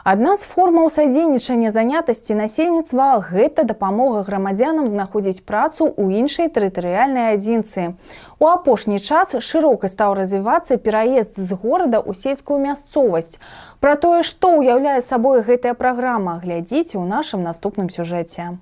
Адна з формаў садзейнічання занятасці насельніцтва — гэта дапамога грамадзянам знаходзіць працу ў іншай тэрытарыяльнай адзінцы. У апошні час шырока стаў развівацца пераезд з горада ў сельскую мясцовасць. Пра тое, што ўяўляе сабой гэтая праграма, глядзіце ў нашым наступным сюжэце.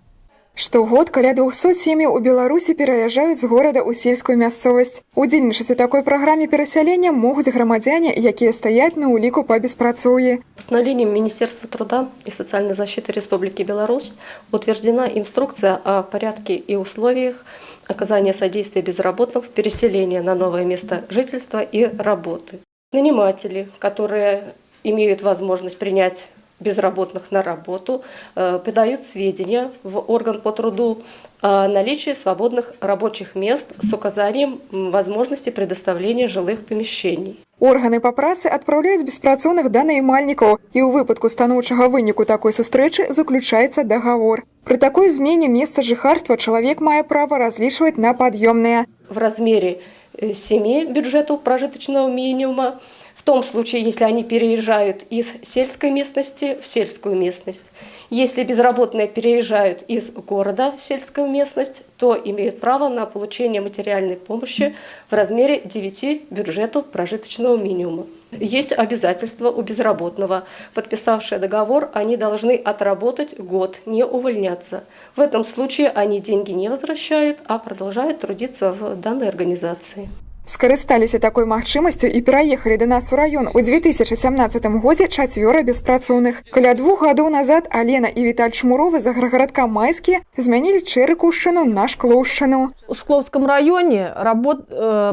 Штогод каля 200 сем'яў у Беларусі пераязджаюць з горада ў сельскую мясцовасць. Удзельнічаць у такой праграме перасялення могуць грамадзяне, якія стаяць на ўліку па беспрацоўі. Постановлением Министерства труда и социальной защиты Республики Беларусь утверждена инструкция о порядке и условиях оказания содействия безработным в переселении на новое место жительства и работы. Наниматели, которые имеют возможность принять безработных на работу, подают сведения в орган по труду о наличии свободных рабочих мест с указанием возможности предоставления жилых помещений. Органы па працы адпраўляюць беспрацоўных да наймальнікаў, і ў выпадку станоўчага выніку такой сустрэчы заключаецца дагавор. Пры такой змене месца жыхарства чалавек мае права разлічваць на пад'ёмныя. В размере 7 бюджетов прожиточного минимума, в том случае, если они переезжают из сельской местности в сельскую местность. Если безработные переезжают из города в сельскую местность, то имеют право на получение материальной помощи в размере 9 бюджетов прожиточного минимума. Есть обязательства у безработного. Подписавшие договор, они должны отработать год, не увольняться. В этом случае они деньги не возвращают, а продолжают трудиться в данной организации. Скарысталіся такой магчымасцю і пераехалі да нас у раён у 2017 годзе чацвёра беспрацоўных. Каля 2 гадоў назад Алена і Віталь Чмуровы з аграгарадка Майскі змянілі Чэрыкаўшчыну на Шклоўшчыну. В Шкловском районе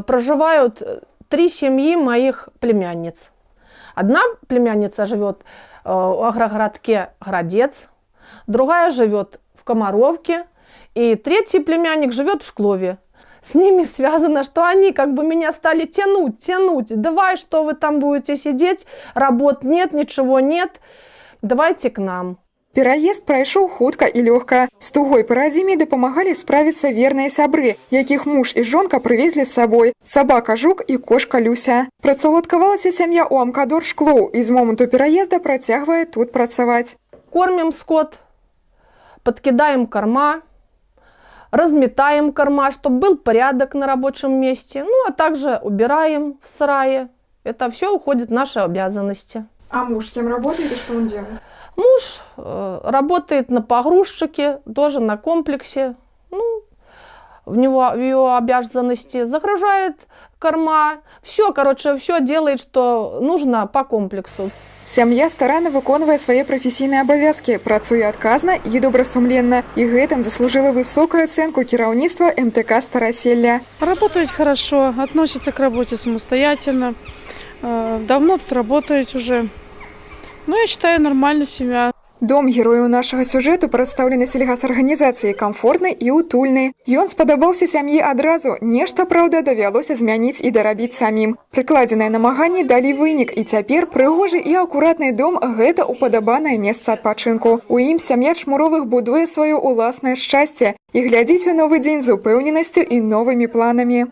проживают три семьи моих племянниц. Одна племянница живет в агрогородке Градец, другая живет в Комаровке, и третий племянник живет в Шклове. С ними связано, что они как бы меня стали тянуть, тянуть. Давай, что вы там будете сидеть, работ нет, ничего нет, давайте к нам. Пераезд прайшоў хутка і лёгка. З тугой па радзіме дапамагалі справіцца верныя сябры, якіх муж і жонка прывезлі з сабой: сабака Жук і кошка Люся. Працаўладкавалася сям'я ў Амкадор Шклоў і з моманту пераезда працягвае тут працаваць. Кормим скот, подкидаем корма, разметаем корма, чтобы был порядок на рабочем месте. Ну, а также убираем в сарае. Это все уходит в наши обязанности. А муж кем работает и что он делает? Муж работает на погрузчике, тоже на комплексе. Ну, в его обязанности загружает корма. Все, короче, все делает, что нужно по комплексу. Сям'я старанна выконвае свае прафесійныя абавязкі, працуе адказна і добрасумленна. І гэтым заслужыла высокую ацэнку кіраўніцтва МТК «Стараселля». Работают хорошо, относятся к работе самостоятельно. Давно тут работают уже. Ну, я считаю, нормальная семья. Дом герояў нашага сюжэту, прадстаўлены сельгасарганізацыяй, камфортны і утульны. Ён спадабаўся сям'і адразу. Нешта, праўда, давялося змяніць і дарабіць самім. Прыкладзеныя намаганні далі вынік, і цяпер прыгожы і акуратны дом — гэта ўпадабанае месца адпачынку. У ім сям'я Чмуровых будуе сваё ўласнае шчасце і глядзіць у новы дзень з упэўненасцю і новымі планамі.